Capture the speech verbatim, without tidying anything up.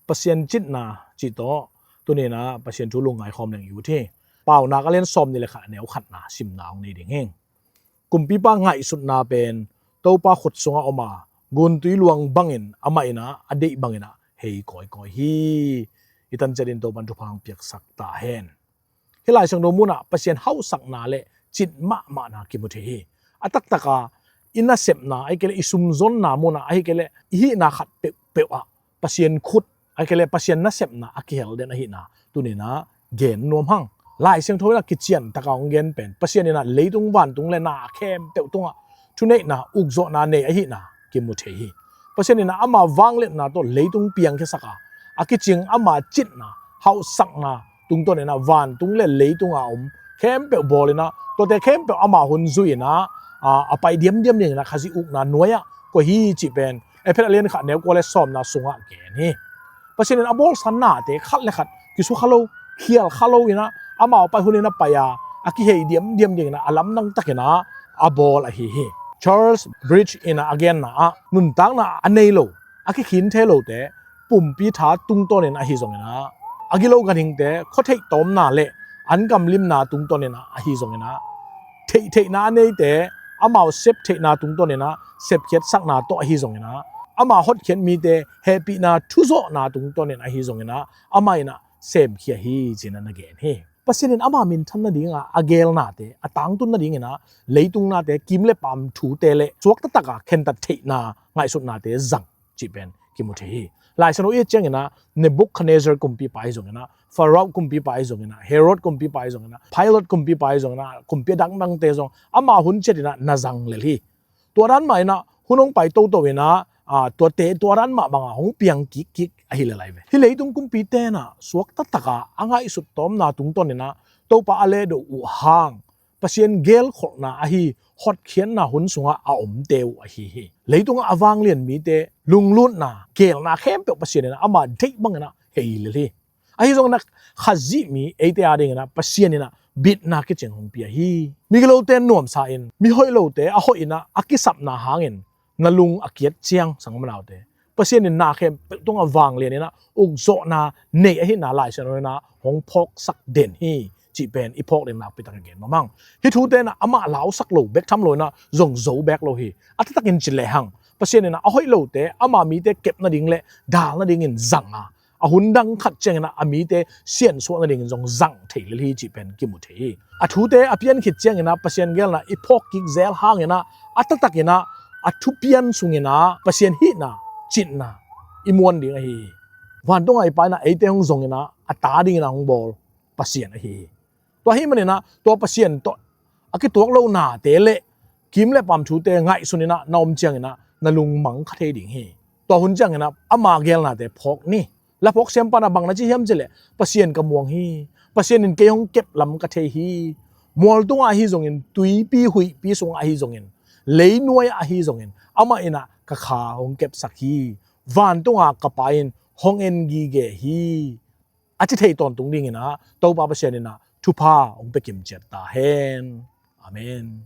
Pasian citna cih tawh tuni-in ah Pasian thu lungngai khawm leng i ut hi. Paunak a lian sawm nih le khat, a neu khatna simna hong nei ding hi. Kumpipa ngaihsutna pen Topa khut sungah om a, guntui luang bangin amah in ah a deih bangin ah hei kawikawi hi. I tan ciat in Topa'n thupha hong piaksak ta hen. Hih Lai Siangtho munah Pasian hauhsakna le cit mahmahna kimu thei hi. A taktak a i nasepna, ahih kei leh i sumzonna munah, ahih kei leh i hihna khat peuhpeuh ah Pasian khut, ahih kei leh Pasian nasepna a kihel den ahihna tuni-in ah gen nuam hang. Lai Siangtho in ah kician tak a hong gen pen Pasian in ah leitung vantung le na khempeuh tungah thuneihna, ukzawhna nei ahihna kimu thei hi. Pasian in ah ama vangliatna tawh leitung piangkhiasak a, a kicing ama citna, hauhsakna tungtawn in ah vantung le leitung a om khempeuh bawl in ah, tuate khempeuh ama hun zui in ah, a, a pai diamdiam ding in ah Khazih ukna nuai-ah koih hi cih pen Efesa a lian khat, neu kua le sawmna sungah gen hi. Pasian in a bawlsa nate khat le khat kisukha lo, khialkha lo in ah, amau pai hun in a pai a, a kihei diamdiam ding in ah a lamdang tak in ah a bawl ahi hi. Charles Bridge in ah a genna ah, nuntakna a nei lo, a kikhin thei lote pumpi tha tungtawn in ahi zongin ah, a gilo ganhingte khuatheih tawmna le an gamlimna tungtawn in ah ahi zongin ah, theihtheihna a neite amau septheihna tungtawn in ah sepkhiatsakna tawh ahi zongin ah, ama hotkhiat mite hehpihna thuzawhna tungtawn in ahi zongin ah, amah in ah semkhia hi ci-in ah na gen hi. Pasian in ama minthan nading a a gelnate, a tangtun nading in ah leitung nate, kim le paam thute le suakta tak a khentat theihna ngaihsutnate zang cih pen kimu thei hi. Lai Siangtho i et ciangin ah Nebuchadnezzar kumpipa ahi zongin ah, Pharaoh kumpipa ahi zongin ah, Herod kumpipa ahi zongin ah, Pilate kumpipa ahi zongin ah, kumpi a dangdangte zong ama hun ciat in ah na zang lel hi. Tua dan mah in ah hun hong pai toto in ah, a, tuate tua dan mah bang a hong piang kikkik ahi lel lai ve. Hih leitung kumpite in ah suakta tak a a ngaihsut tawmna tungtawn in ah Topa a lehdo uh hang Pasian gelkholhna ahi hotkhiatna hun sungah a omte uh ahi hi. Leitungah a vanglian mite lunglutna, gelna khempeuh Pasian in ah ama deih bangin ah hei lel hi. Ahi zongin ah Khazih mi eite a dingin ah Pasian in ah bitna kicing hong pia hi. Migilote nuamsa in, mihoih lote a hoih in ah a kisapna hangin na lung a kiat ciang, sanggam naute, Pasian in na khempeuh tungah vanglian in ah ukzawhna nei ahihna Lai Siangtho in ah hong phawksak den hi cih pen i phawk ding nakpi tak a gen nuam hang. Hih thute in ah amah lausak lo bek tham lo in ah zong zo bek lo hi. A taktakin ci lehang Pasian in ah a hoih lote ama mite kep nading le dal nadingin zang a, a hun dang khat ciangin ah a mite siansuah nadingin zong zang thei lel hi cih pen kimu thei hi. A thute a pian khit ciangin ah Pasian gelna i phawk kik zel hangin ah a taktakin ah a thupian sungin ah Pasian hihna, citna i muan ding ahi hi. Vantung a i Pa in ah eite hong zongin ah a ta dingin ah hong bawl Pasian ahi hi. Tua ahih manin ah tua Pasian tawh a kituak lo nate le kim le paam thute ngaihsun in ah na om ciangin ah na lungmang kha thei ding hi. Tua hun ciangin ah ama gelnate phawk ni. La phawk siampa in ah bang na ci hiam cih leh, Pasian ka muang hi. Pasian in kei hong kep lam ka thei hi. Mual tungah ahi zongin, tuipi huihpi sungah ahi zongin, leinuai ah ahi zongin, amah in ah ka kha hong kepsak hi. Vantung a ka Pa in hong en gige hi, a ci thei tawntung dingin ah Topa Pasian in ah thupha hong pia kimciat ta hen. Amen.